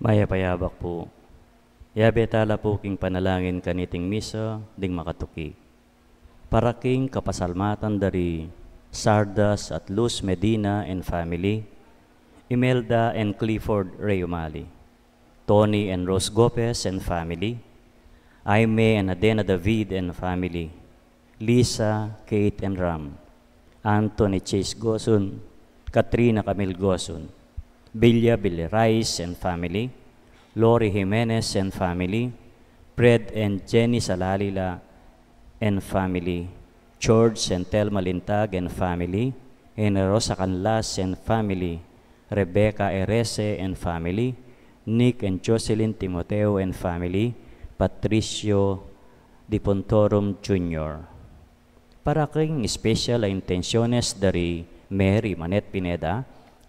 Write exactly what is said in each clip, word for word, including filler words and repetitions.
Mayap a yabak pu. Yabe tala pu king panalangin kaniting misa ding makatuki. Para king kapasalmatan da ri Sardas at Luz Medina and family, Imelda and Clifford Reyumali, Tony and Rose Gopez and family, Aime and Adena David and family, Lisa, Kate, and Ram, Anthony Chase Gosun, Katrina Camille Gosun, Bilya Billy Rice and family, Lori Jimenez and family, Fred and Jenny Salalila and family, George and Thelma Lintag and family, Ena Rosa Canlas and family, Rebecca Erese and family, Nick and Jocelyn Timoteo and family, Patricio Di Pontorum Junior Para king special a intenciones da ri Mary Manette Pineda,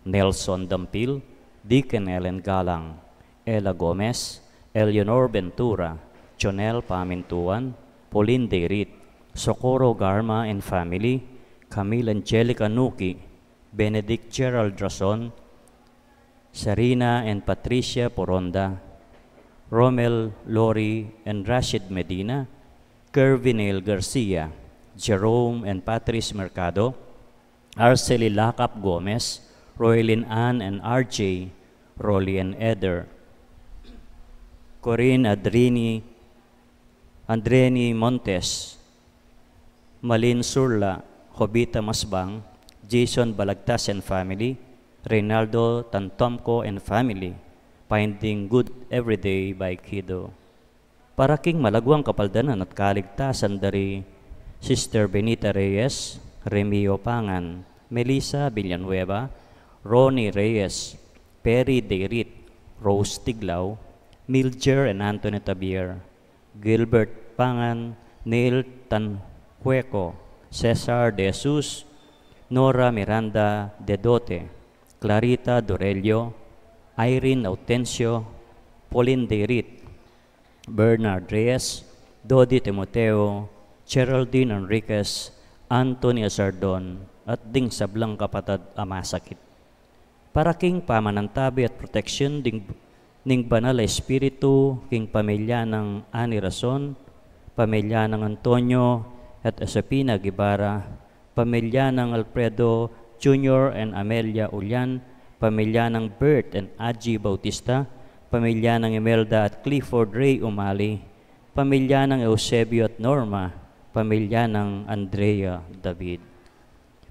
Nelson Dampil, Deacon Ellen Galang, Ella Gomez, Eleanor Ventura, Jonel Pamintuan, Pauline Deirit, Socorro Garma and family, Camille Angelica Nuki, Benedict Gerald Rason, Sarina and Patricia Poronda, Romel Lori and Rashid Medina, Kervinel Garcia, Jerome and Patrice Mercado, Arceli Lakap Gomez, Roylin Ann and R J, Rolly and Eder, Corinne Adrini, Andreni Montes, Malin Surla, Jovita Masbang, Jason Balagtas and family, Reynaldo Tantomco and family, Finding Good Every Day by Kido. Para king malaguang kapaldanan at kaligtasan da ri Sister Benita Reyes, Remio Pangan, Melissa Villanueva, Ronnie Reyes, Perry Deirit, Rose Tiglao, Milger and Anthony Tabier, Gilbert Pangan, Neil Tanhueco, Cesar De Jesus, Nora Miranda Dedote, Clarita Dorelio, Irene Autencio, Pauline Deirit, Bernard Reyes, Dodi Timoteo, Geraldine Enriquez, Anthony Azardon, at ding sablang kapatad a masakit. Para king pamanantabi at proteksyon ding, ning Banal a Espiritu king pamilya nang Ani Rason, pamilya nang Antonio at Josefina Guevara, pamilya nang Alfredo Junior and Amelia Ulian, pamilya nang Bert and Aji Bautista, pamilya nang Imelda at Clifford Ray Umali, pamilya nang Eusebio at Norma, pamilya nang Andrea David.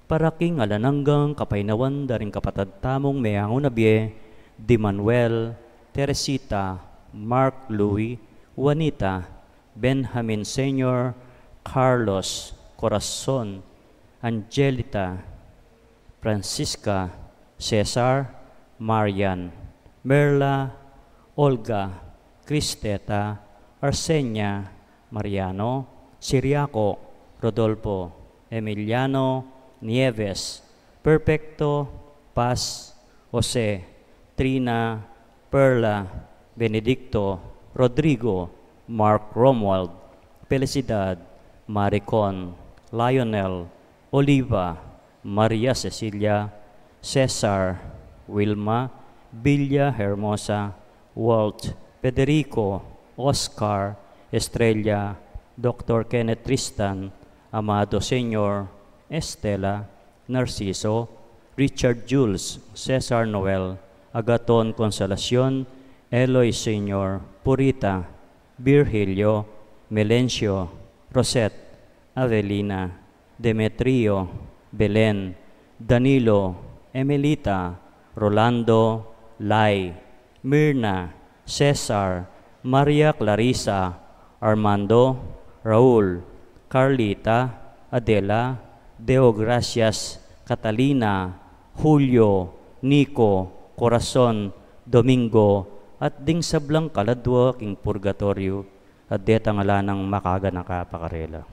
Para king alang anggang kapaynawan da ring kapatad tamung meangu na bie, di Manuel, Teresita, Mark, Louis, Juanita, Benjamin Senior, Carlos, Corazon, Angelita, Francisca, Cesar, Marian, Merla, Olga, Cristeta, Arsenia, Mariano, Siriaco, Rodolfo, Emiliano, Nieves, Perfecto, Paz, Jose, Trina, Perla, Benedicto, Rodrigo, Mark Romuald, Felicidad, Maricon, Lionel, Oliva, Maria Cecilia, Cesar, Wilma, Villa Hermosa, Walt, Federico, Oscar, Estrella, Doctor Kenneth Tristan, Amado Senior, Estela, Narciso, Richard Jules, Cesar Noel, Agaton Consolacion, Eloy Senior, Purita, Virgilio, Melencio, Rosette, Avelina, Demetrio, Belen, Danilo, Emelita, Rolando, Lai, Mirna, Cesar, Maria Clarissa, Armando, Raul, Carlita, Adela, Deo Gracias, Catalina, Julio, Nico, Corazon, Domingo, at ding sablang kaladua king purgatoryo, at detang ala nang makaganaka pa karela.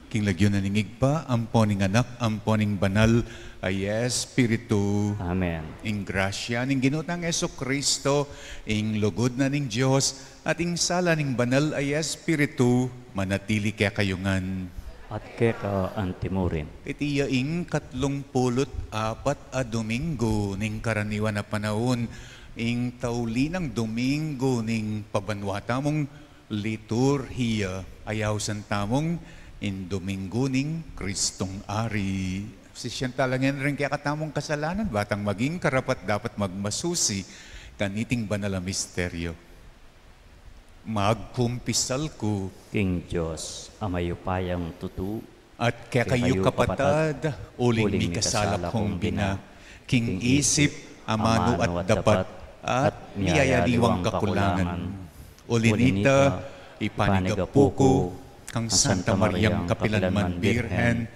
King lagyu na ning Ibpa, ampo ning Anak, ampo ning Banal a Espiritu. Amen. Ing grasya ning Ginu tang Jesucristo, ing lugud na ning Dios, at ing sala ning Banal a Espiritu, manatili kekayu ngan. At keka antimurin. Iti ya ing katlung pulu't apat a Domingo ning karaniwan a panaun, ing taulinang Domingo ning pabanua tamung liturhiya, ayausan tamung ing Domingo ning Kristong Ari. Sisian talangen ring kekatamung kasalanan, batang maging karapat-dapat magmasusi kaniting banal a misteryo. Magkumpisal ku king Dios a mayupayang tutu, at kekayu, kapatad, uling mikasala kung bina, king isip, amanu at dapat, at miyayaliwang kakulangan. Uli nita, ipanigapu ku kang Santa Mariang kapilanman Birhen,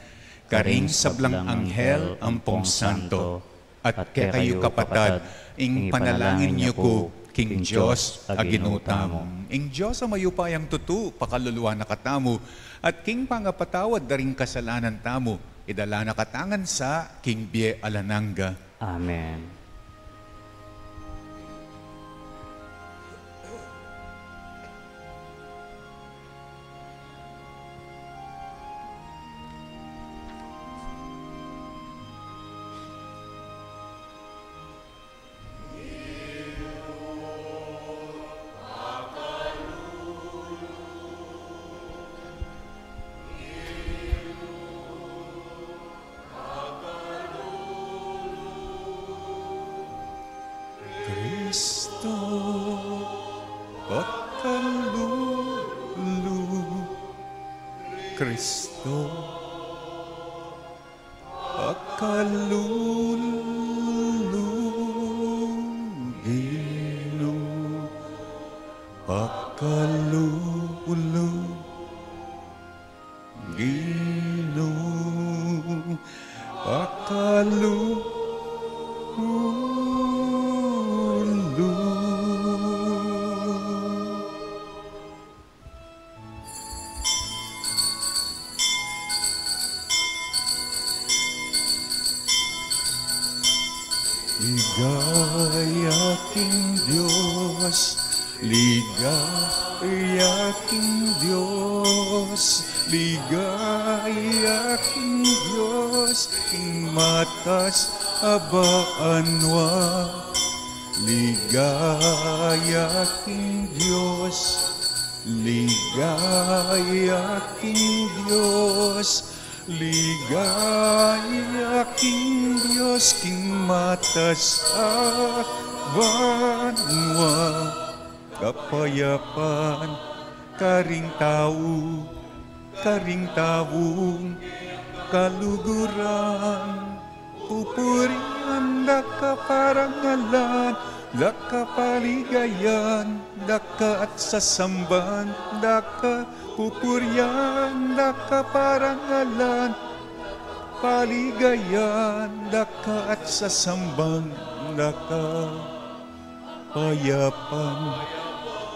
karing sablang anghel ampong santo, at kekayu, kapatad, ing panalangin yu ku king Dios a Ginu tamu. Ing Dios a mayupayang tutu, pakaluluan na katamu, at king pangapatawad da ring kasalanan tamu, idala na katamu ngan sa king bie alang angga. Amen. Kristo, pakalulu. Kristo, pakalulu. Ginu, pakalulu. Ginu, pakalulu. Ligaya king Dios, ligaya king Dios, ligaya king Dios, king matas a banua. Ligaya king Dios, ligaya king Dios, ligaya king Dios, king matas a banua. Kapayapan karing tau, karing taung kaluguran. Pupurian da ka, parangalan da ka, paligayan da ka, at sasamban da ka. Pupurian da ka, parangalan, paligayan da ka, at sasamban da ka. Kapayapan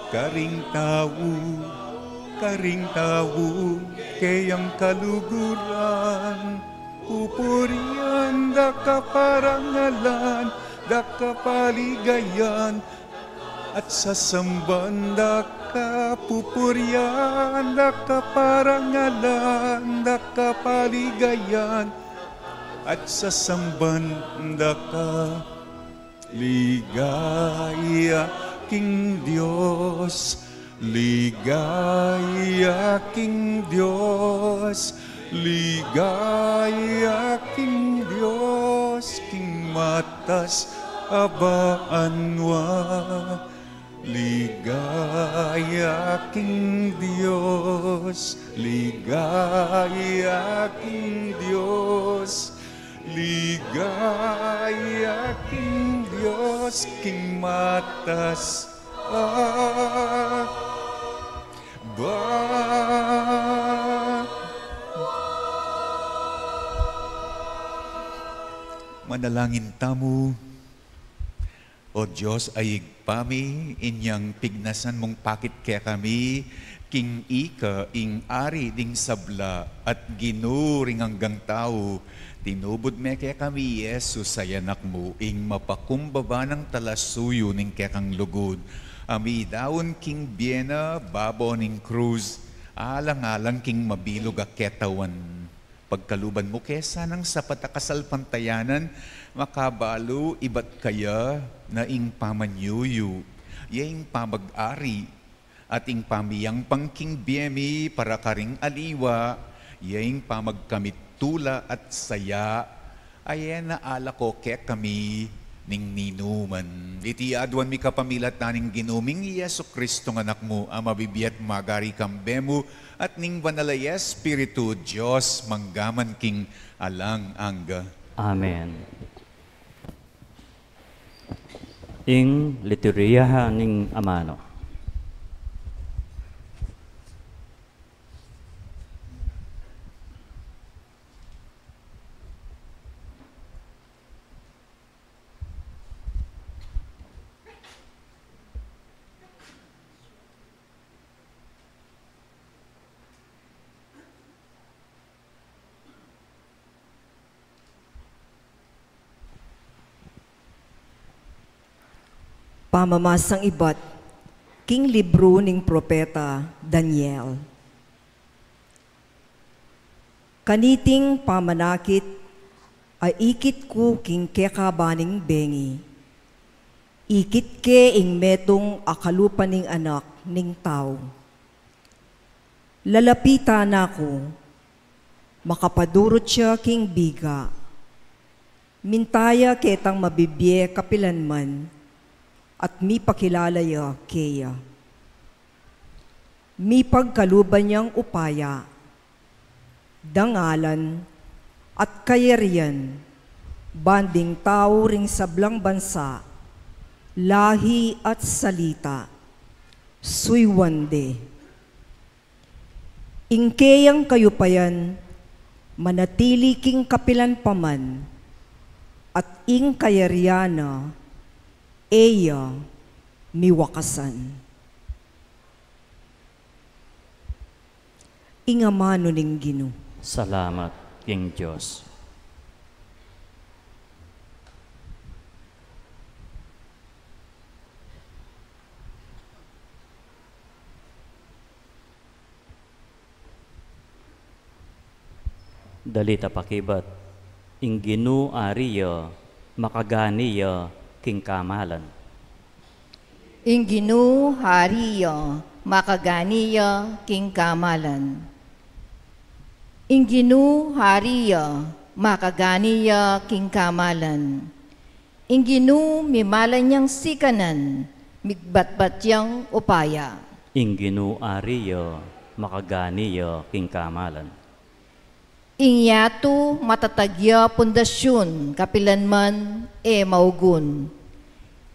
karing tau, karing taung keyang kaluguran. Pupurian da ka, parangalan da ka, paligayan at sasamban da ka. Pupurian da ka, parangalan da ka, paligayan at sasamban da ka. Ligaya king Dios, ligaya king Dios, ligaya king Dios, king matas a banua. Ligaya king Dios, ligaya king Dios, ligaya king Dios, king matas a ba. Manalangin tamu. O Dios a Ibpa mi, inyang pignasan mung pakit kekami, king ika ing Ari ding sabla at Ginu ring anggang tau, tinubud me kekami i Jesus a Anak mu, ing mapakumbaba nang talasuyu ning kekang lugud, a midaun king bie na babo ning krus, alang-alang king mabilug a ketawan. Pagkaluban mu ke sanang sapat a kasalpantayanan, makabalu ibat kaya na ing pamanyuyu, ya ing pamag-ari, at ing pamiyangpang king bie mi para karing aliwa, ya ing pamagkamit tula at saya, a e na alako kekami ning ninuman. Iti aduan mi kapamilatan ning Ginu ming Jesucristo nga Anak mu, a mabibie at magari kambe mu, at ning Banal a Espiritu, Dios, mangga man king alang angga. Amen. Ing liturhiya ning amanu. Pamamasang ibat king libru ning propeta Daniel. Kaniting pamanakit a ikit ku king kekabaning bengi, ikit ke ing metung a kalupa ning anak ning tau. Lalapitan na ku, makapadurut ya king biga. Minta ya ketang mabibie kapilanman, at mipakilala ya keya. Mipagkaluban yang upaya, dangalan, at kayarian, banding tau ring sablang bansa, lahi at salita, suyuan de. Ing keyang kayupayan manatili king kapilan pa man, at ing kayarian na e ya miwakasan. Ing amanu ning Ginu. Salamat king Dios. Dalit a pakibat. Ing Ginu ari ya, makagani ya king kamalan. Ing Ginu ari ya, makagani ya king kamalan. Ing Ginu ari ya, makagani ya king kamalan. Ing Ginu mimalan yang sikanan, migbatbat yang upaya. Ing Ginu ari ya, makagani ya king kamalan. Ing yatu matatag ya pundasyun, kapilanman e maugun.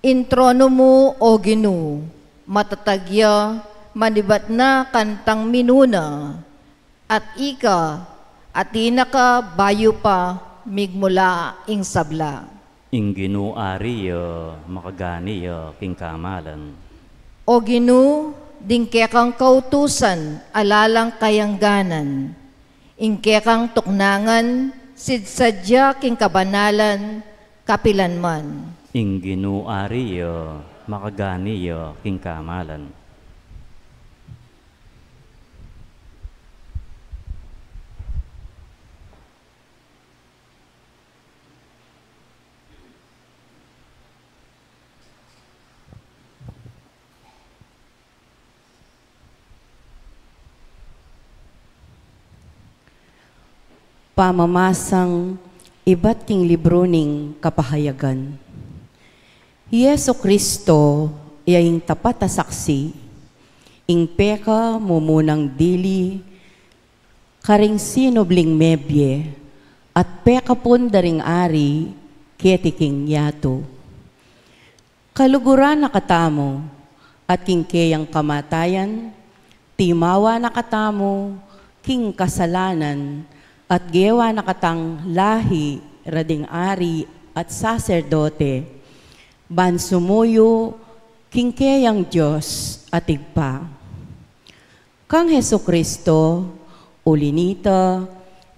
Ing tronu mu, o Ginu, matatag ya, manibat na kantang minuna. At ika, atin na ka bayu pa migmula ing sabla. Ing Ginu ari ya, makagani ya king kamalan. O Ginu, ding kekang kautusan ala lang kayangganan. Ing kekang tuknangan, sidsadya king kabanalan, kapilanman. Ing Ginu ari ya, makagani ya king kamalan. Pamamasang ibat king libru ning Kapahayagan. I Jesu Kristo ya ing tapat a saksi, ing pekamumunang dili karing sinubling mebie, at pekapun da ring ari keti king yatu. Kaluguran na katamu, at king keyang kamatayan, timawa na katamu king kasalanan, at gewa na katang lahi ra ding ari at saserdote, Ban sumuyu king keyang Dios at Ibpa. Kang Jesucristo, uli nita,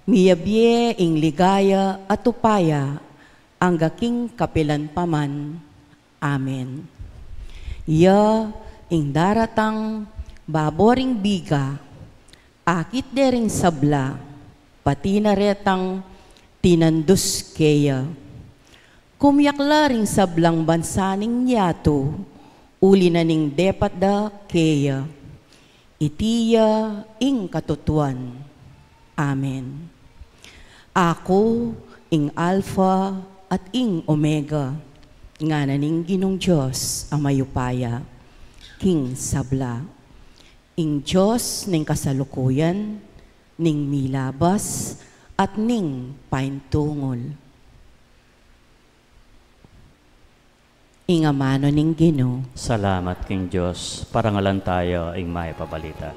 miyabie ing ligaya at upaya, angga king kapilan pa man. Amen. Ya ing daratang babo ring biga, akit de ring sabla, pati na retang tinandus keya. Kumiak la ring sablang bansa ning yatu, uli na ning depat da keya. Iti ya ing katutuan. Amen. Aku ing Alpha at ing Omega, ngana ning Ginung Dios a mayupaya king sabla, ing Dios ning kasalukuyan, ning milabas, at ning paintungul. Ing amanu ning Ginu. Salamat king Dios. Parangalan taya ing mayap a balita.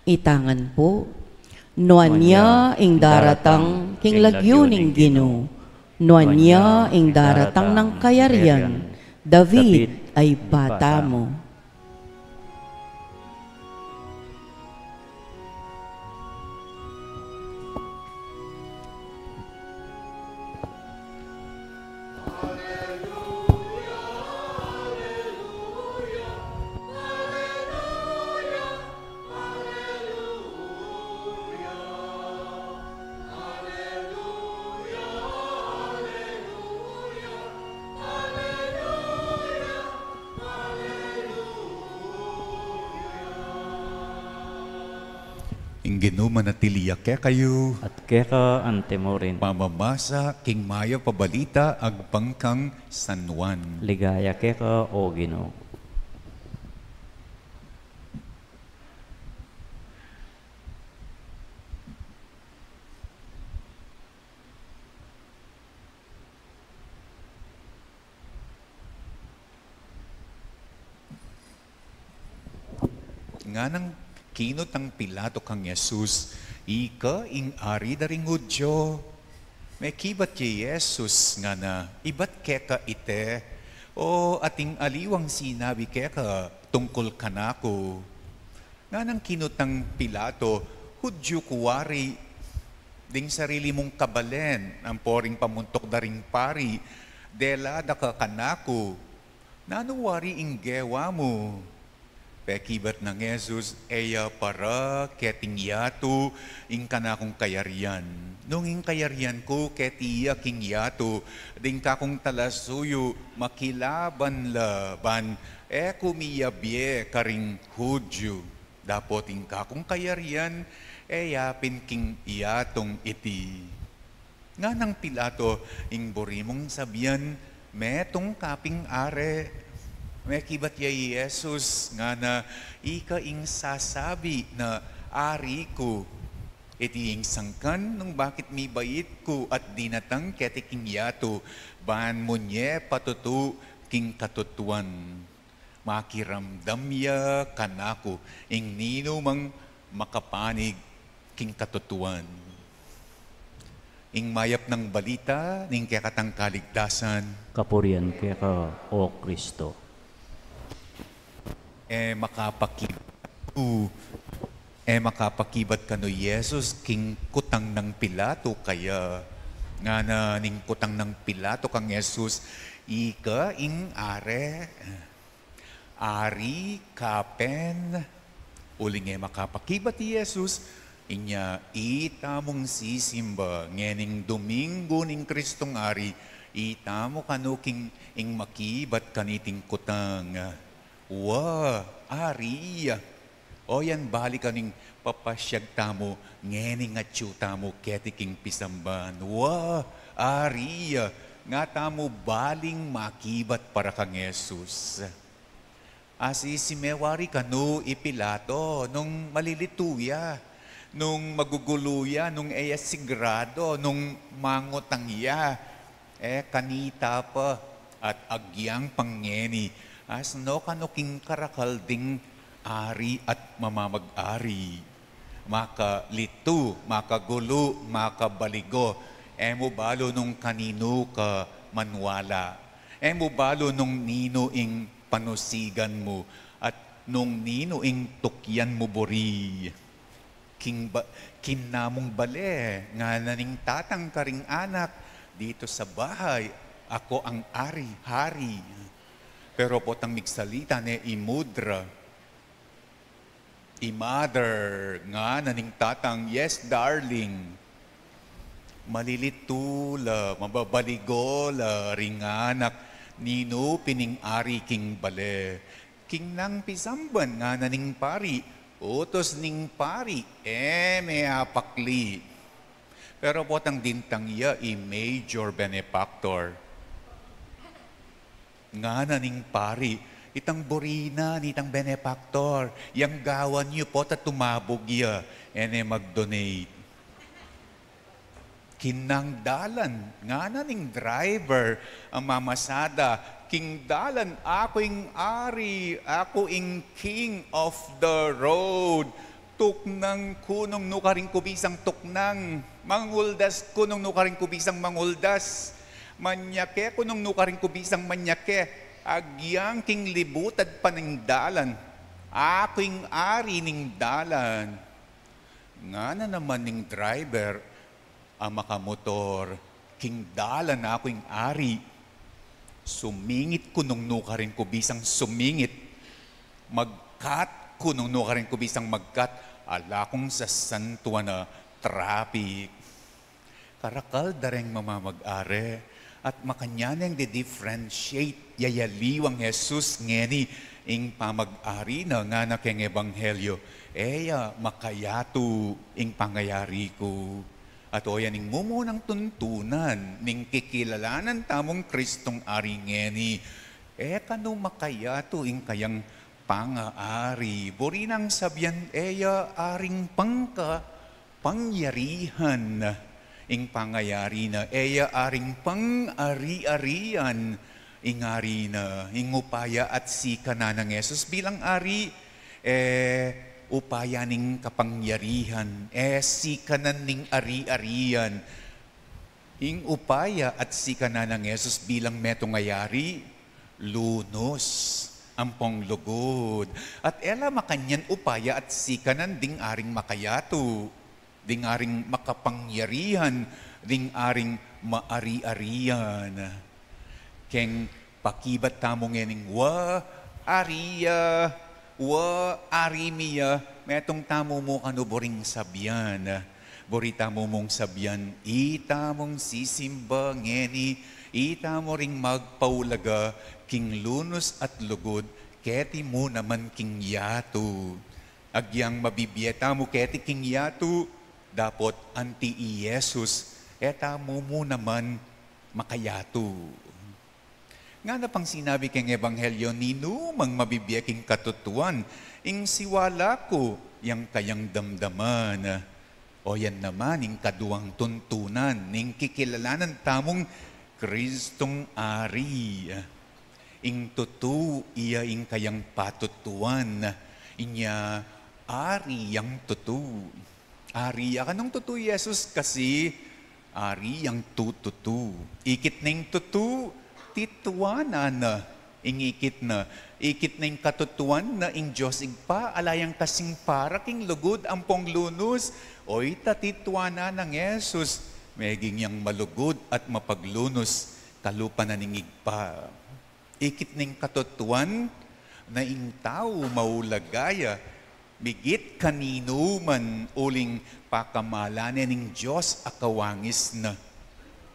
Ita ngan pu, nuan ya ing daratang king lagyu ning Ginu, nuan ya ing daratang nang kayarian, David a Ibpa tamu. Ing Ginu manatili ya kekayu. At keka antimurin. Pamamasa king mayap a balita agpang kang San Juan. Ligaya keka, O Ginu. Nganang kinutang Pilato kang Jesus, "Ika ing ari da ring Judio?" Mekibat ya i Jesus, ngana, "Ibat keka ite, o ating aliwang sinabi keka tungkul kanaku?" Nganang kinutang Pilato, "Judio ku wari? Ding sarili mung kabalen, ampo ring pamuntuk da ring pari, dela da ka kanaku. Nanu wari ing gewa mu?" Pekibat nang Jesus, "E ya para keting yatu ing kanakung kayarian. Nung ing kayarian ku keti ya king yatu, ding kakung talasuyu makilaban la ban e ku miyabie karing Judio. Dapot ing kakung kayarian e ya pin king yatung iti." Nganang Pilato, "Ing buri mung sabian, metung ka ping ari?" Mekibat ya i Jesus, ngana, "Ika ing sasabi na ari ku. Iti ing sangkan nung bakit mibait ku at dinatang keti king yatu, ban munye patutu king katutuan. Makiramdam ya kanaku ing ninumang makapanig king katutuan." Ing mayap nang balita ning kekatang kaligtasan. Kapurian keka, O Kristo. E makapakibat kanu, e makapakibat kanu i Jesus king kutang nang Pilato kaya. Ngana ning kutang nang Pilato kang Jesus, "Ika ing ari?" "Ari ka pin." Uling e makapakibat i Jesus, inya, "Itamu ing sisimba ngening Duminggu ning Kristung Ari, itamu kanu king ing makibat kaniting kutang." "Wa, ari ya. O yan balikan ing papasyag tamu ngening atyu tamu keti king pisamban. Wa, ari ya. Nga tamu baling makibat para kang Jesus. Asisimewa ri kanu i Pilato nung malilitu ya, nung magugulu ya, nung e ya sigurado, nung mangutang ya. E kanita pa at agyang pang ngeni, asno kanu king karakal ding ari at mamamag-ari? Makalitu, makagulu, makabaligo. E mu balu nung kaninu ka manwala. E mu balu nung ninu ing panusigan mu at nung ninu ing tukyan mu buri. King ba-, king namung bale, ngana ning tatang karing anak, dito sa bahay, ako ang ari, hari. Pero potang migsalita ne i mudra, i mother, ngana ning tatang, "Yes, darling." Malilitu la, mababaligo la ring anak, ninu pin ing ari king bale. King nang pisamban, ngana ning pari, utus ning pari, e me apakli. Pero potang dintang ya i major benefactor, ngana ning pari, itang buri na nitang benefactor, yang gawan yu pota tumabug ya, e ne mag-donate. King nang dalan, ngana ning driver a mamasada, king dalan, "Aku ing ari, aku ing king of the road. Tuknang ku nung nukarin ku bisang tuknang. Manguldas ku nung nukarin ku bisang manguldas. Manyake ku nung nukarin ku bisang manyake. Agyang king libutad pa ning dalan. Aku ing ari ning dalan." Ngana naman ning driver a makamotor, "King dalan aku ing ari. Sumingit ku nung nukarin ku bisang sumingit. Magkat ku nung nukarin ku bisang magkat. Ala kung sasantuan a traffic." Karakal da reng mamamag-ari, at makanyan neng di-differentiate, yayaliwang Jesus ngeni ing pamag-ari na, ngana keng ebanghelyo, "E ya makayatu ing pangayari ku." At o yan ing mumunang tuntunan ning kikilalanan tamung Kristong Ari ngeni. E kanu makayatu ing kayang pangaari. Buri nang sabian, e ya aring pangka, pangyarihan ing pangayari na, e ya aring pang-ari-arian ing ari na. Ing upaya at sikanan nang Jesus bilang ari, e upaya ning kapangyarihan, e sikanan ning ari-arian. Ing upaya at sikanan nang Jesus bilang metung a ari, lunus ampong lugud. At e la makanyan upaya at sikanan ding aring makayatu, ding aring makapangyarihan, ding aring maari-arian. Keng pakibat tamu ngening, "Wa ari ya, wa ari mi ya," metung tamu mu kanu buring sabian. Buri tamu mung sabian, itamung sisimba ngeni, itamu ring magpaulaga king lunus at lugud keti mu naman king yatu. Agyang mabibie tamu keti king yatu, dapot anti i Jesus, e tamu mu naman makayatu. Ngana pang sinabi keng ebanghelyo, ninumang mabibie king katutuan, ing siwala ku yang kayang damdaman. O yan naman ing kaduang tuntunan ning kikilalanan tamung Kristong Ari. Ing tutu, iya ing kayang patutuan. Inya ari yang tutu. Ari ya kanung tutu Jesus kasi ari yang tututu. Ikit na ing tutu, tituanan na ing ikit na. Ikit na ing katutuan na ing Dios Ibpa, ala yang kasing para king lugud ampong lunus. Oyta tituanan nang Jesus, meging yang malugud at mapaglunus kalupa na ning Ibpa. Ikit ning katutuan na ing tau maulaga ya, migit kaninuman uling pakamalan ne ning Dios a kawangis na.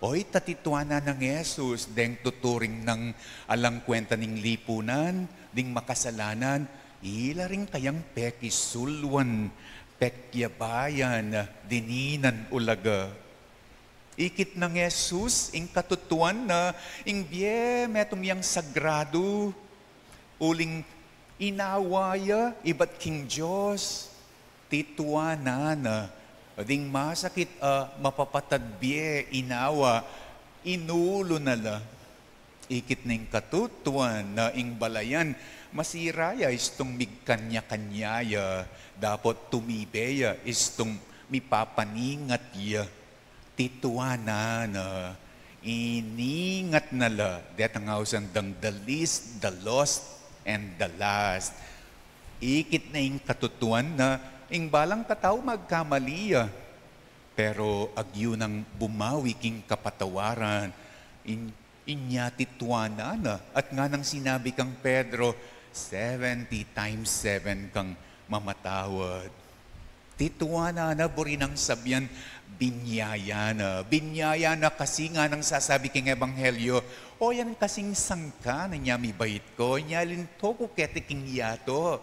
Oyta tituanan nang Jesus, deng tutu ring nang alang kwenta ning lipunan, ding makasalanan, ila ring kayang pekisulwan, pekyabayan, dininan ulaga. Ikit nang Jesus ing katutuan na ing bie metung yang sagradu, uling inawa ya ibat king Dios. Tituanan na, ding masakit a mapapatad bie, inawa, inulu na la. Ikit na ing katutuan na ing balayan masira ya istung migkanya-kanya ya, dapot tumibe ya istung mipapaningat ya. Tituanan na, iningat na la, detang ausan dang the least, the lost, and the last. Ikit na ing katutuan na ing balang katau magkamali ya, pero agyu nang bumawi king kapatawaran. In, inya tituanan na, at nganang sinabi kang Pedro, seventy times seven kang mamatawad. Tituanan na, buri nang sabian, binyaya na. Binyaya na kasi nganang sasabi king ebanghelyo, o yan kasing sangka na nya mibait ku, nya linto ku keti king yatu.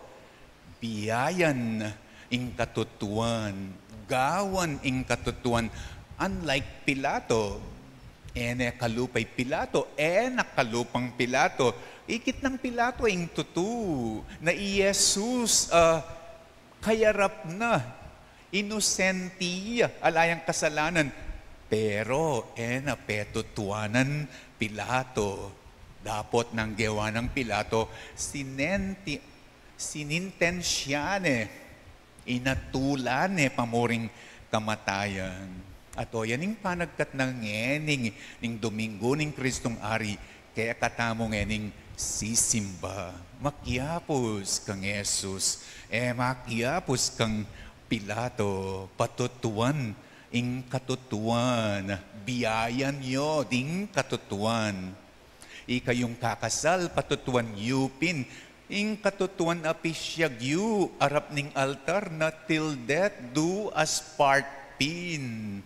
Biayan ing katutuan, gawan ing katutuan, unlike Pilato. E ne kalupa i Pilato, e na kalupang Pilato. Ikit nang Pilato ing tutu, na i Jesus, ah, kayarap na, inosente ya, ala yang kasalanan. Pero e na petutuanan Pilato. Dapot nang gewa nang Pilato, sinenti-, sinintensya ne, inatulan ne pamuring kamatayan. At o yan ing panagkat na ngeni ning Domingo ning Kristong Ari, kekatamu ngening sisimba. Makiapus kang Jesus, e makiapus kang Pilato, patutuan ing katutuan, biayan yu ding katutuan. Ikayung kakasal, patutuan yu pin ing katutuan a pisyag yu arap ning altar na till death do us part pin.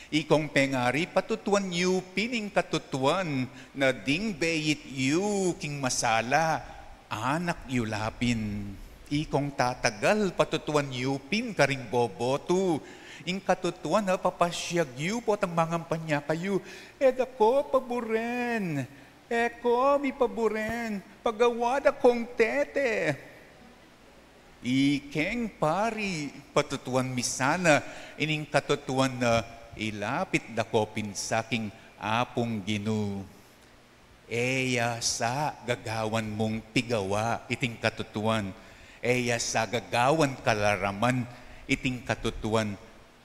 Ikong pengari, patutuan yu pin ing katutuan na ding beit yu king masala, anak yu la pin. Ikong tatagal, patutuan yu pin karing bobotu ing katutuan a papasyag yu potang mangampanya kayu. E da ko paburen, e ko mi paburen, pagawa da kong tete. Ikeng pari, patutuan mi sana ining katutuan na ilapit da ko pin sa king Apung Ginu. E ya sa gagawan mung pigawa iting katutuan. E ya sa gagawan kalaraman iting katutuan.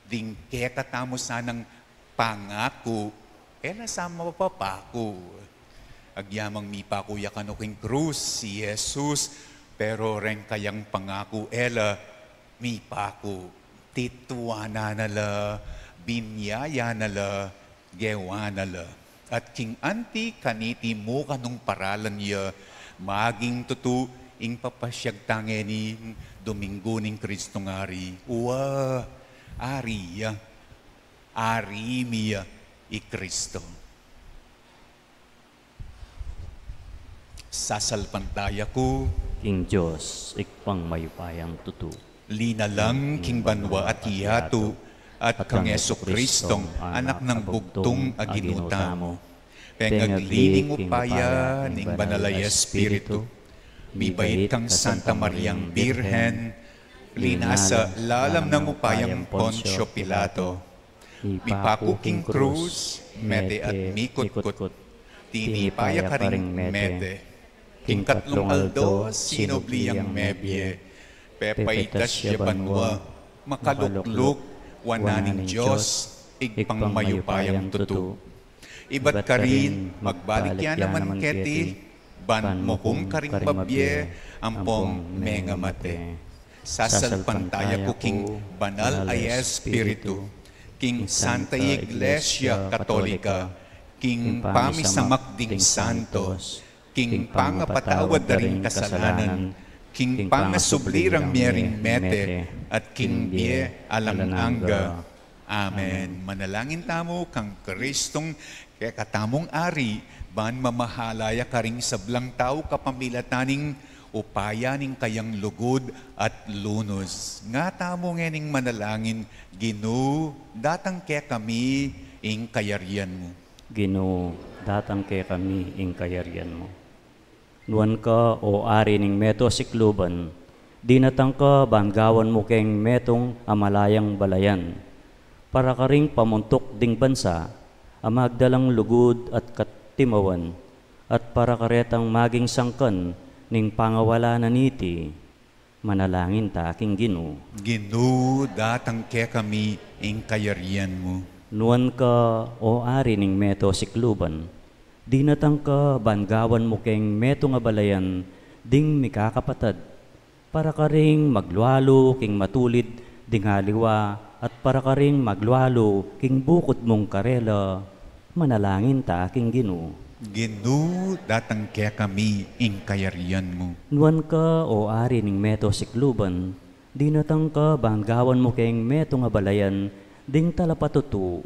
Ding kekatamu sanang pangaku, e la sa mapapaku. Agyamang mipaku ya kanu king krus i Jesus, pero reng kayang pangaku e la mipaku. Tituanan na la, binyaya na la, gewa na la. At king anti kaniti mu kanung paralan ya, maging tutu ing papasyag ta ngening Domingo ning Kristong Ari. Wa, Ari ya, Ari mi ya i Kristo. Sasalpantaya ku king Dios, Ibpang mayupayang tutu, linalang king banua at yatu, at kang Jesucristong Anak nang bugtung a Ginu tamu, pengagliling upaya ning Banal a Espiritu, mibait kang Santa Mariang Birhen, linasa lalam nang upayang Poncio Pilato, mipaku king krus, mete at mikutkut, tinipa ya karing mete. King katlung aldo, sinubli yang mebie, pepaitas ya banua, makalukluk wanan ning Dios, Ibpang mayupayang tutu. Ibat karin, magbalik ya naman keti, ban mukum karing mabie ampong mengamate. Sasalpantaya ku king Banal a Espiritu, king Santa Iglesia Katolika, king pamisamak ding santos, king pangapatawad da ring kasalanan, king pangasubli rang mie ring mete, at king bie alang angga. Amen. Manalangin tamu kang Kristong kekatamung Ari, ban mamahala ya karing sablang tau kapamilatan ning upaya ning kayang lugud at lunus. Nga tamu ngening manalangin, Ginu, datang kekami ing kayarian mu. Ginu, datang kekami ing kayarian mu. Nuan ka, o Ari ning meto sikluban, dinatang ka ban gawan mu keng metung a malayang balayan. Para karing pamuntuk ding bansa, a magdalang lugud at katimawan, at para karetang maging sangkan ning pangawala na niti, manalangin ta king Ginu. Ginu, datang kekami ing kayarian mu. Nuan ka, o Ari ning meto sikluban, dinatang ka ban gawan mu keng metung a balayan ding mikakapatad, para karing maglualu king matulid ding aliwa, at para karing maglualu king bukud mung karela, manalangin ta king Ginu. Ginu, datang kekami ing kayarian mu. Nuan ka, o Ari ning meto sikluban, dinatang ka ban gawan mu keng metung a balayan ding talapatutu,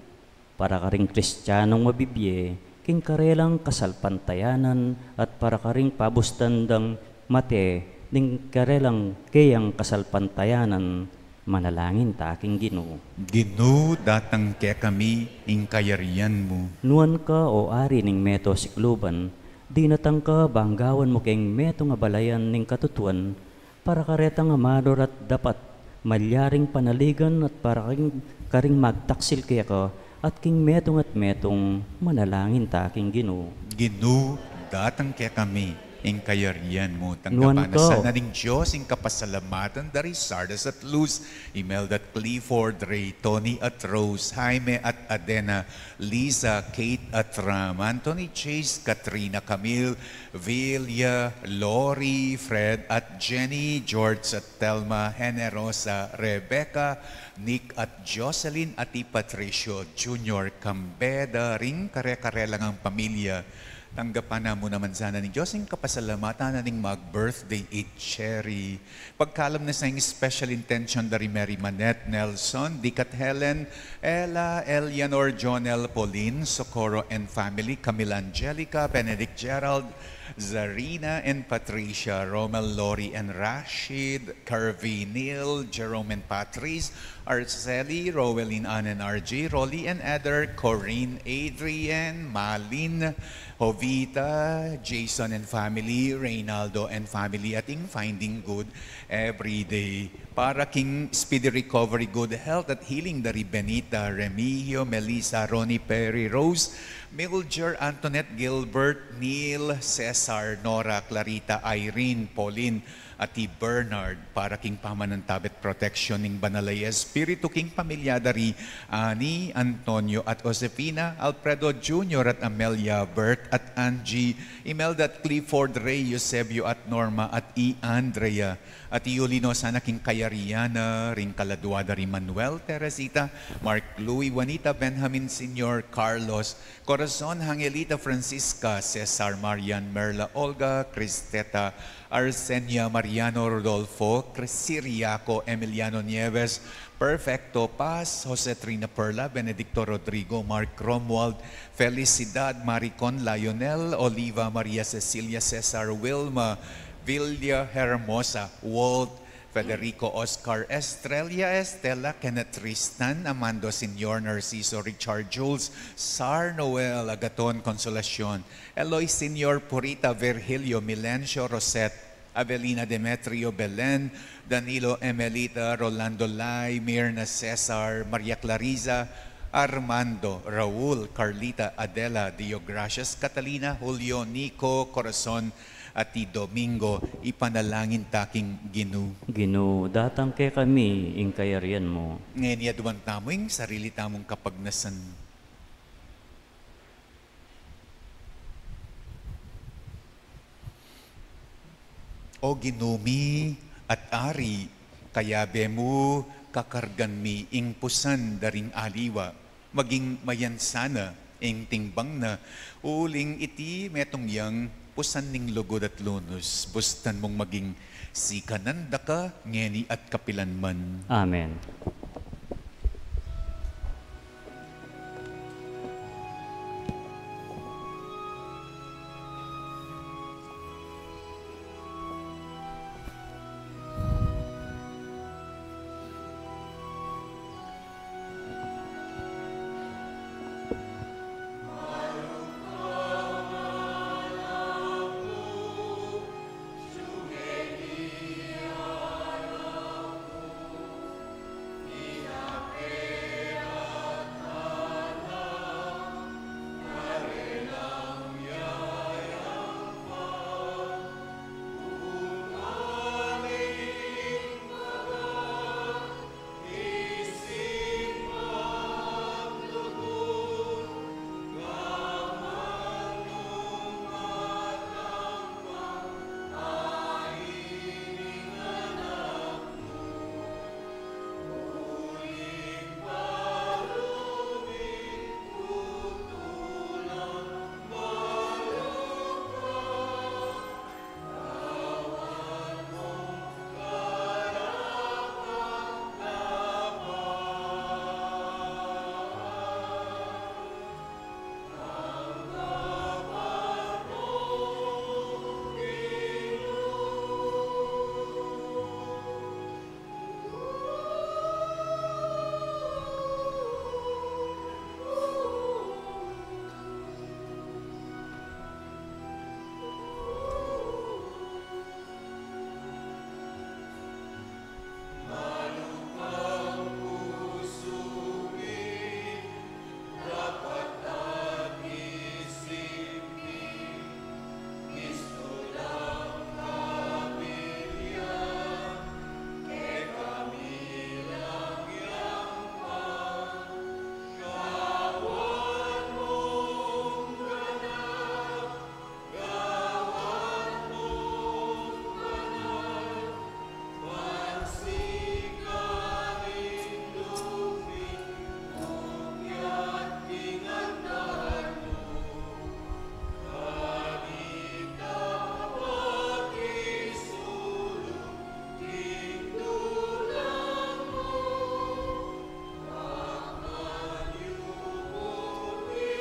para karing Kristianong mabibie king karelang kasalpantayanan, at para karing pabustan dang mate ning karelang keyang kasalpantayanan, manalangin ta king Ginu. Ginu, datang kekami ing kayarian mu. Nuan ka, o Ari ning meto sikluban, dinatang ka ban gawan mu keng metung a balayan ning katutuan, para karetang amador at dapat malyaring panaligan, at para karing, karing magtaksil keka, at king metung at metung, manalangin ta king Ginu. Ginu, datang kekami ing kayarian mu. Nuan tanggapan na ka, o sana ning Dios ing kapasalamatan da ri Sardas at Luz, Imelda at Clifford, Ray, Tony at Rose, Jaime at Adena, Lisa, Kate at Ram, Anthony, Chase, Katrina, Camille, Vilya, Lori, Fred at Jenny, George at Telma, Generosa, Rebecca, Nick at Jocelyn, at i Patricio Junior Cambeda, ring kare-kare lang ang pamilya. Tanggapan na mu naman sana ning Dios ing kapasalamatan na ning mag-birthday i Cherry. Pagkalam na sa ing special intention da ri Mary Manette Nelson, Dick at Helen, Ella, Eleanor, Jonel, Pauline, Socorro and family, Camila Angelica, Benedict Gerald, Zarina and Patricia, Romel, Lori and Rashid, Curvy, Neil, Jerome and Patrice, Arceli, Roelyn, Ann and R J, Rolly and Eder, Corinne, Adrian, Malin, Jovita, Jason and family, Reynaldo and family, at ing Finding Good Every Day. Para king speedy recovery, good health at healing da ri Benita, Remigio, Melissa, Ronnie, Perry, Rose, Mildred, Antoinette, Gilbert, Neil, Cesar, Nora, Clarita, Irene, Pauline, at i Bernard, para king pamanantabe at proteksyon ning Banal a Espiritu king pamilya da ri Ani, Antonio at Josefina, Alfredo Junior at Amelia, Bert at Angie, Imelda at Clifford, Ray, Eusebio at Norma at i Andrea, at iuli no sana king kayarian na ring kaladua da ri Manuel, Teresita, Mark, Louis, Juanita, Benjamin Senior, Carlos, Corazon, Angelita, Francisca, Cesar, Marian, Merla, Olga, Cristeta, Arsenia, Mariano, Rodolfo, Cris-, Ciriaco, Emiliano Nieves, Perfecto, Paz, Jose, Trina, Perla, Benedicto, Rodrigo, Mark, Romuald, Felicidad, Maricon, Lionel, Oliva, Maria Cecilia, Cesar, Wilma, Villa, Hermosa, Walt, Federico, Oscar, Estrella, Estela, Kenneth, Tristan, Amando Senior, Narciso, Richard, Jules, Sar, Noel, Agaton, Consolacion, Eloy Senior, Purita, Virgilio, Milencio, Rosette, Avelina, Demetrio, Belen, Danilo, Emelita, Rolando, Lai, Mirna, Cesar, Maria Clarisa, Armando, Raul, Carlita, Adela, Dio Gracias, Catalina, Julio, Nico, Corazon, at i Domingo. Ipanalangin ta king Ginu. Ginu, datang kekami ing kayarian mu. Ngeni aduan tamu ing sarili tamung kapagnasan. O Ginu mi at Ari, kayabe mu kakargan mi ing pusan da ring aliwa, maging mayansa na ing timbang na, uling iti metung yang pusan ning lugud at lunus, bustan mung maging sikanan da ka ngeni at kapilan man. Amen.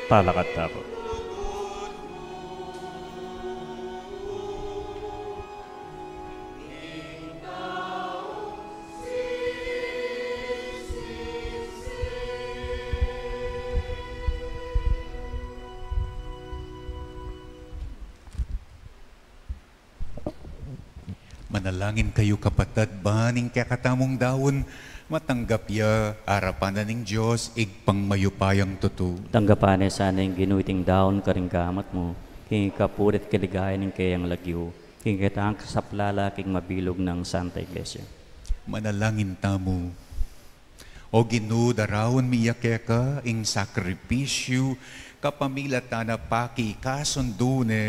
Talakad tamu. Manalangin kayu, kapatad, ban ing kekatamung daun matanggap ya arapan na ning Dios, Ibpang mayupayang tutu. Tanggapan na sana ning Ginu iting daun karing gamat mu, king ikapuri't kaligayan ning keyang lagyu, king kekatang kasaplalan king mabilug nang Santa Iglesia. Manalangin tamu. O Ginu, daraun mi ya keka ing sakripisyu kapamilatan na pakikasundu ne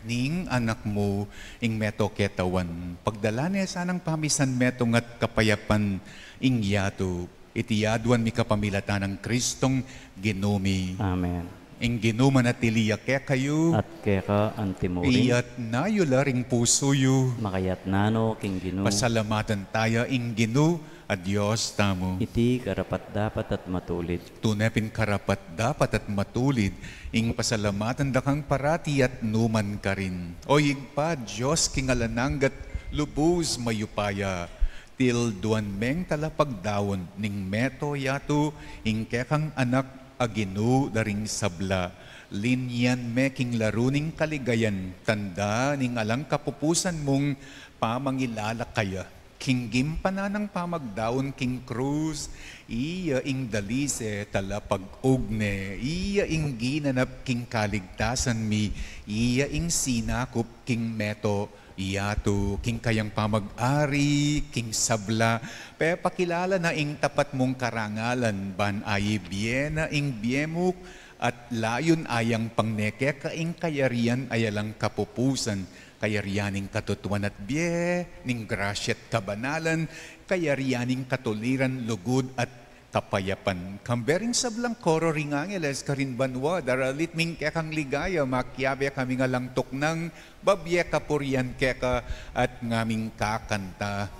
ning Anak mu ing meto ketawan. Pagdalan ne sanang pamisan, metung at kapayapan ing yatu. Iti aduan mi kapamilatan nang Kristong Ginu mi. Amen. Ing Ginu manatili ya kekayu. At keka antimurin. Iyatas yu la ring pusu yu. Makayatas na no king Ginu. Pasalamatan taya ing Ginu a Dios tamu. Iti karapat-dapat at matulid. Tune pin karapat-dapat at matulid ing pasalamatan da kang parati at nukarin man. O Ibpa, Dios king alang angga at lubus mayupaya, tilduan meng talapagdaun ning meto yatu ing kekang Anak a Ginu da ring sabla. Linyan me king laru ning kaligayan, tanda ning alang kapupusan mung pamangilala kaya. King gimpanan nang pamagdaun king krus, iya ing dalise talapag-ugne, iya ing ginanap king kaligtasan mi, iya ing sinakup king meto yatu. King kayang pamag-ari king sabla, pepakilala na ing tapat mung karangalan, ban aibie na ing bie mu, at layun ayang pang ne keka ing kayarian a alang kapupusan, kayarian ning katutuan at bie, ning grasya at kabanalan, kayarian ning katuliran, lugud at kapayapan. Kambe ring sablang koro ring angeles karin banua, daralit mi ing kekang ligaya, makiabe kami ngan alang tuknang, babie kapurian keka at ngaming kakanta.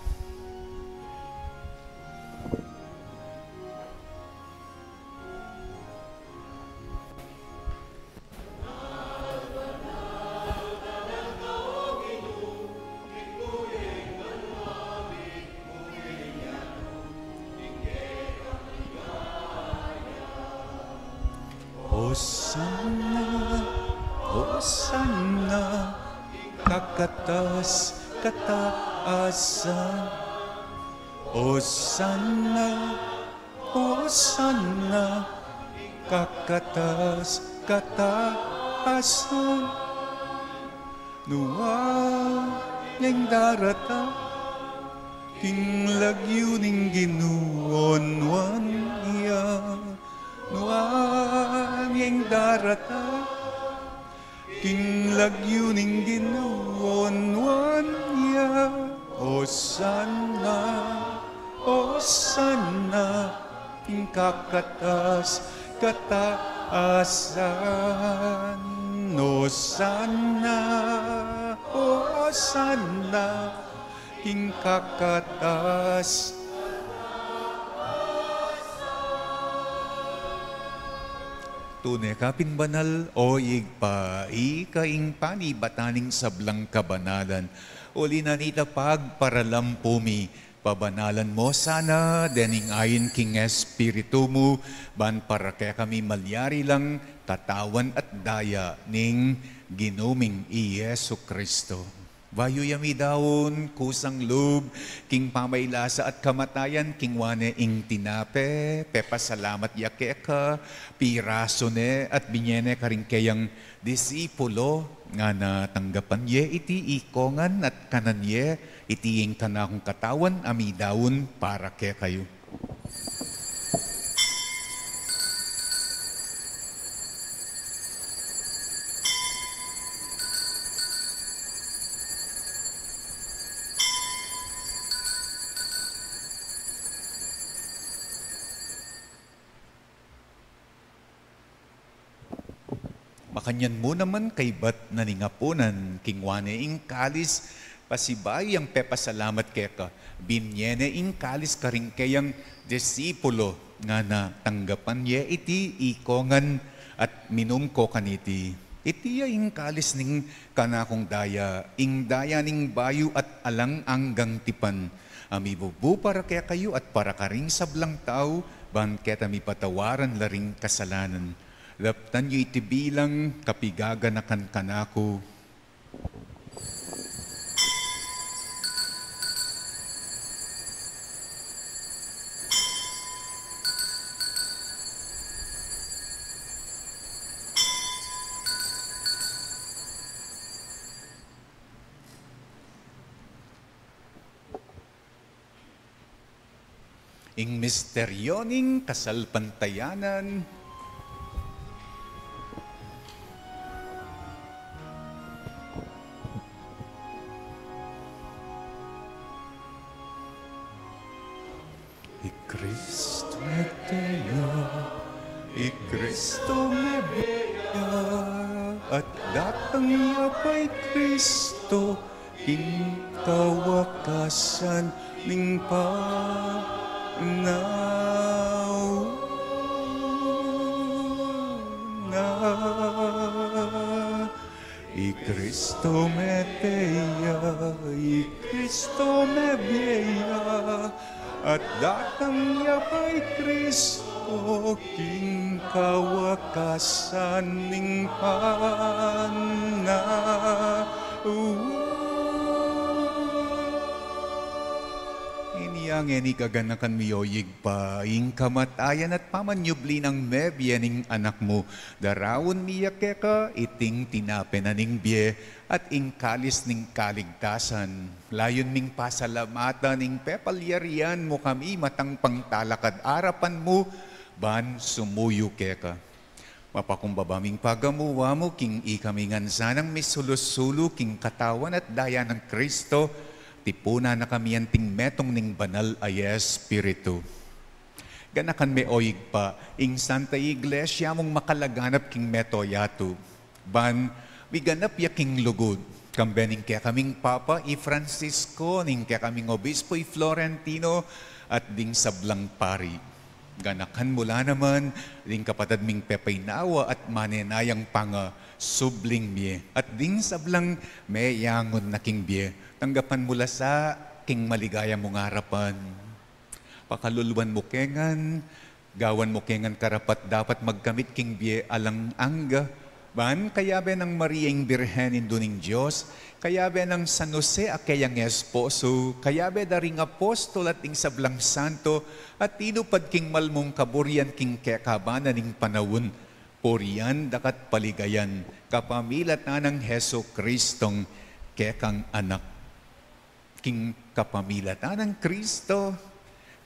Osana, Osana, kakatas kataasan. Osana, Osana, kakatas kataasan. Nuan ya ing darata king lagyu ning Ginu, o nuan ya. Nuan ya ing darata king lagyu ning Ginu, o nuan ya. Osana, Osana, ing kakatas kataasan. Osana, Osana, ing kakatas. Tune ka pin banal, o Ibpa, ika ing panibatan ning sablang kabanalan. Uli na nita pagparalampu mi, pabanalan mo sana dening ain king Espiritu mu, ban para kekami malyari lang katawan at daya ning Ginu ming i Jesu Kristo. Bayu ya midaun kusang lub king pamailasa at kamatayan, kingwa ne ing tinape, pepasalamat ya keka, pirasu ne at binye ne karing keyang disipulo, ngana: Tanggapan ye iti ikongan at kanan ye, iti ing kanakung katawan a midaun para kekayu. Makanyan mu naman kaybat na ning apunan, kingwa ne ing kalis, pasibayu yang pepasalamat keka, binye ne ing kalis karing keyang disipulo, ngana: Tanggapan ye iti ikongan At minum ko kaniti. Iti ya ing kalis ning kanakung daya, ing daya ning bayu at alang anggang tipan, a mibubu para kekayu at para karing sablang tau, ban keta mipatawaran la ring kasalanan. Daptan yu iti bilang kapigaganakan kanaku. Ing misteryo ning kasalpantayanan. I Kristo mete ya, i Kristo mebie ya, at datang ya pa i Kristo, king kawakasan ning panaun. I Kristo mete ya, i Kristo mebie ya, at datang ya pa i Kristo, king kawakasan ning panaun. Inya ngeni kaganakan mi, o Ibpa, ing kamatayan at pamanyubli nang mebie ning Anak mu, daraun mi ya keka iting tinape na ning bie at ing kalis ning kaligtasan. Layun ming pasalamatan ing pepalyarian mu kami matang pangtalakad arapan mu ban sumuyu keka. Mapakumbaba ming pagamuan mu king ikami ngan sanang misulu-sulu king katawan at daya nang Kristo, tipunan na kami anting metung ning Banal a Espiritu. Ganakan me, o Ibpa, ing Santa Iglesia mung makalaganap king mabilug a yatu. Ban miganap ya king lugud, kambe ning kekaming Papa i Francisco, ning kekaming Obispo i Florentino, at ding sablang pari. Ganakan mu la naman ding kapatad ming pepaynawa at manenayang pangasubling mie, at ding sablang meyangun na king bie. Tanggapan mu la sa king maligaya mung arapan. Pakaluluan mu ke ngan, gawan mu ke ngan karapat-dapat magkamit king bie alang angga, ban kayabe nang Maria ing Birhen, Indu ning Dios, kayabe nang San Jose a keyang esposo, kayabe da ring apostol at ding sablang santo a tinupad king mal mung kaburian king kekaban na ning panaun, purian da ka at paligayan kapamilatan nang Jesucristong kekang Anak. King kapamilatan nang Kristo,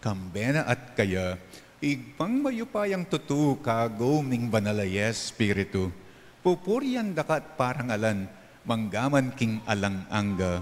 kambe na at kaya, Ibpang mayupayang tutu, kagum ning Banal a Espiritu, pupurian da ka at parangalan, mangga man king alang angga.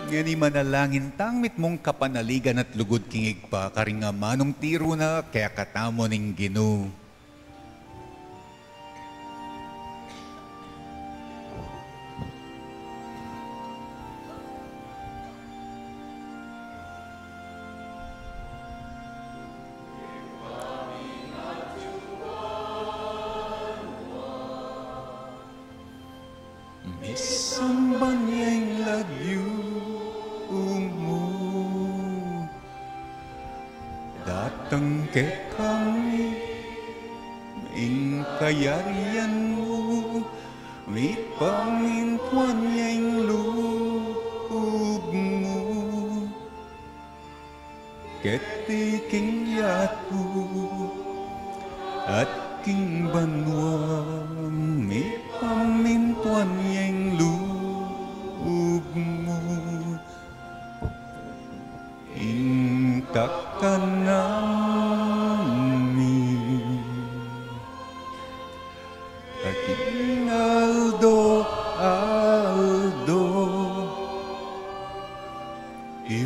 Ngeni manalangin tang mitmung kapanaligan at lugud king Ibpa, karing amanung tiru na kekatamu ning Ginu. Misamban ya ing lagyu mu, datang kekami ing kayarian mu, mipamintuan ya ing lub mu. Keti king yatu at king banua, mipamintuan ya ing lub mu. Ing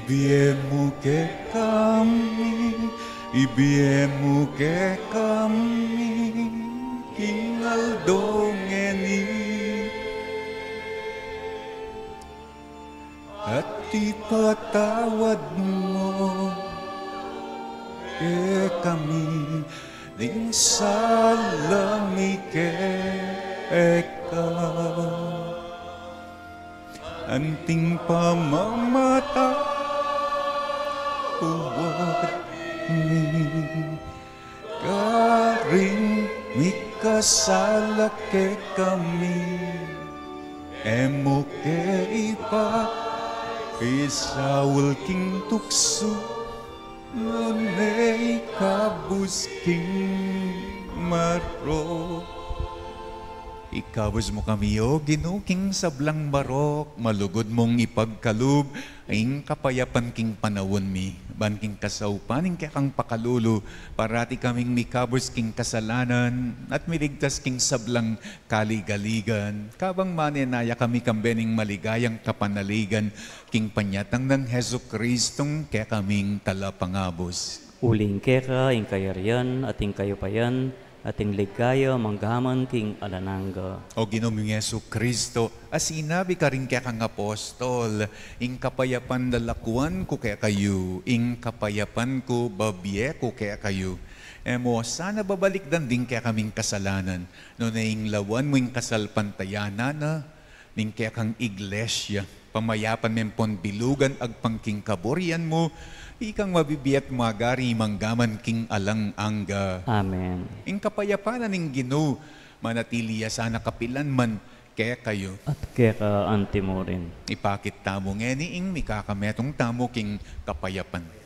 Ibie mu kekami, ibie mu kekami, king aldo ngeni. At ipatawad mu kekami ding sala mi keka. Anting pamamatawad mi karing mikasala kekami. E mu ke ipasaul king tuksu, nune ikabus king marok. Ikabus mu kami, O Ginu, king sablang marok, malugud mung ipagkalub ing kapayapan king panaun mi, ban king kasaupan ning kekang pakalulu, parati kaming mikabus king kasalanan at miligtas king sablang kaligaligan, kabang manenaya kami kambe ning maligayang kapanaligan king panyatang nang Jesucristong kekaming Talapangabus. Uling keka ing kayarian at ing kayupayan at ing ligaya manggaman king alang angga. O Ginu ming Jesucristo, a sinabi karing kekang apostol, ing kapayapan lalakuan ku kekayu, ing kapayapan ku babie ku kekayu. E mu sana babalikdan ding kekaming kasalanan, nune ing lawan mu ing kasalpantayanan na ning kekang iglesia. Pamayapan me ampon bilugan agpang king kaburian mu, ikang mabibie at magari manggaman king alang angga. Amen. Ing kapayapan na ning Ginu manatili ya sana kapilan man kekayu. At keka anti mu rin. Ipakit tamu ngeni ing mikakametung tamu king kapayapan.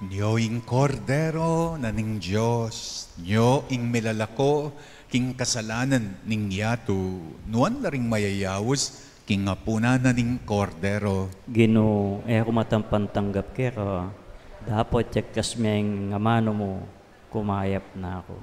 Nyo ing Kordero na ning Dios, nyo ing milalako king kasalanan ning yatu, nuan la ring mayayaus king apunan na ning Kordero. Ginu, e ku matampang tanggap keka, dapot yagkas me ing amanu mu, kumayap na ku.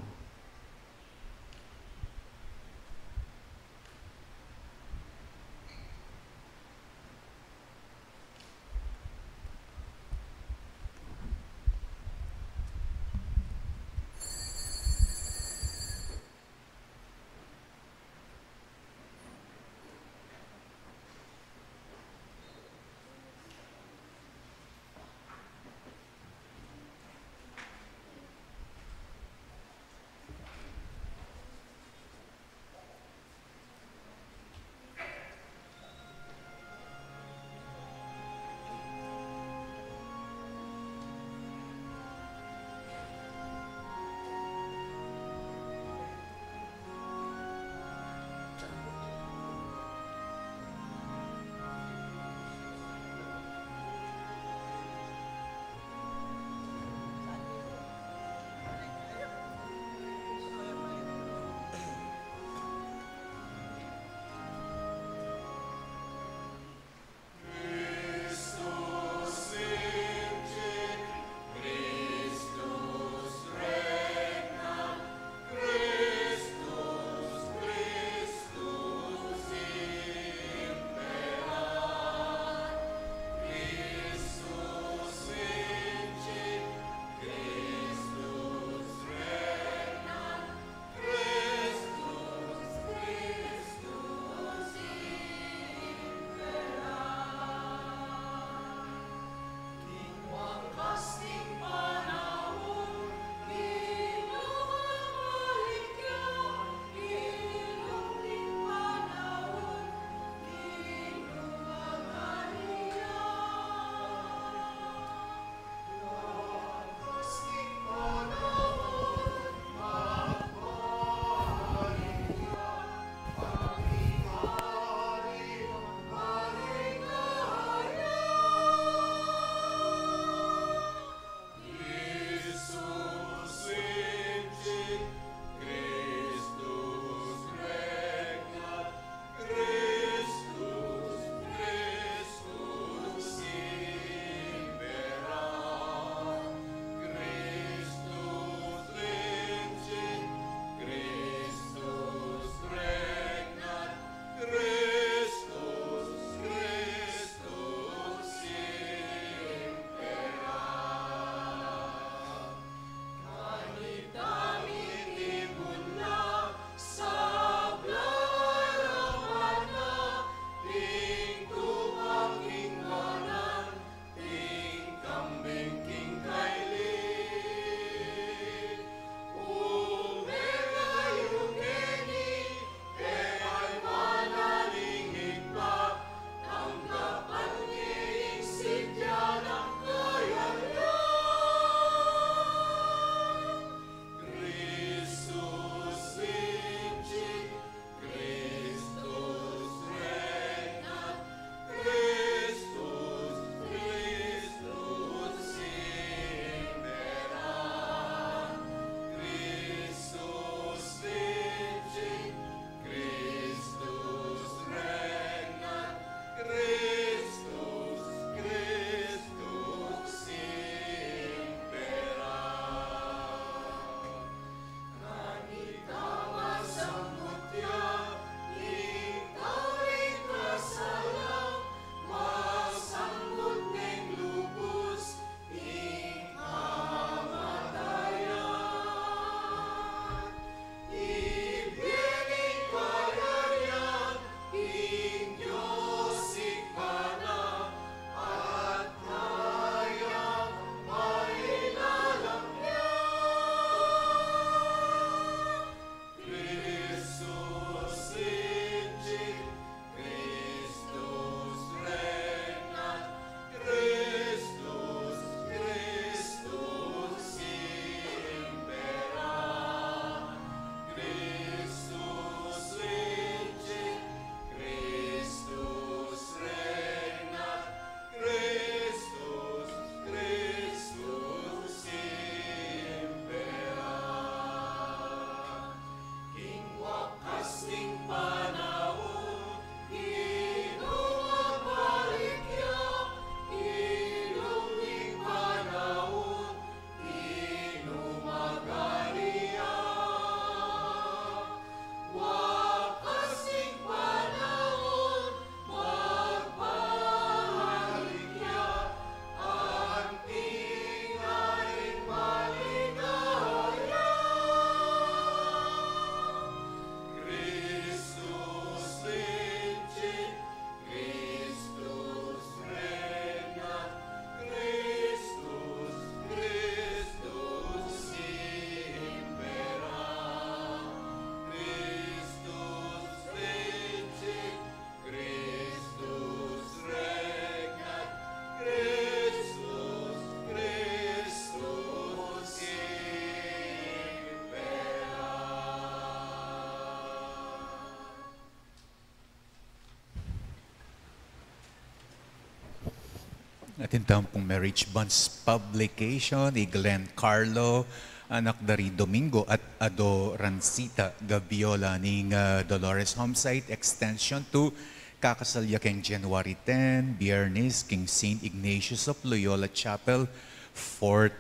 Atin tamu pung Marriage Bonds publication, i Glenn Carlo, anak da ri Domingo at Ado Rancita Gabiola, ning, ah, Dolores Homesite Extension two, kakasal ya keng January ten, Biyernes, keng Saint Ignatius of Loyola Chapel, Fort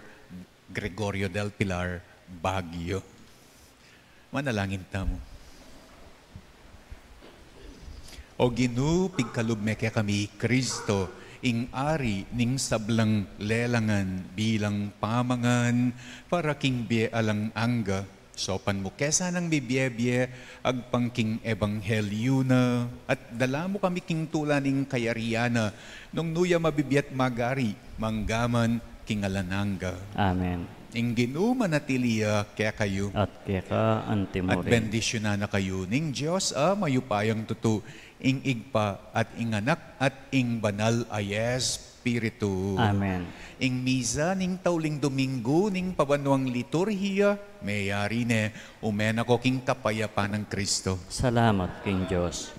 Gregorio del Pilar, Baguio. Manalangin tamu. O Ginu, pigkalub me kekami i Kristo, ing Ari ning sablang lelangan, bilang pamangan para king bie alang angga. Saupan mu ke sanang mibie-bie agpang king ebanghelyu na, at dala mu kami king tula ning kayarian na, nung nu ya mabibie at magari, mangga man king alang angga. Amen. Ing Ginu manatili ya kekayu. At keka anti mu rin. At bendisyunan na kayu ning Dios a mayupayang tutu, ing Ibpa at ing Anak at ing Banal a Espiritu. Amen. Ing misa ning tauling Domingo ning pabanuang liturhiya meyari ne. Ume na ko king kapayapan nang Kristo. Salamat king Dios.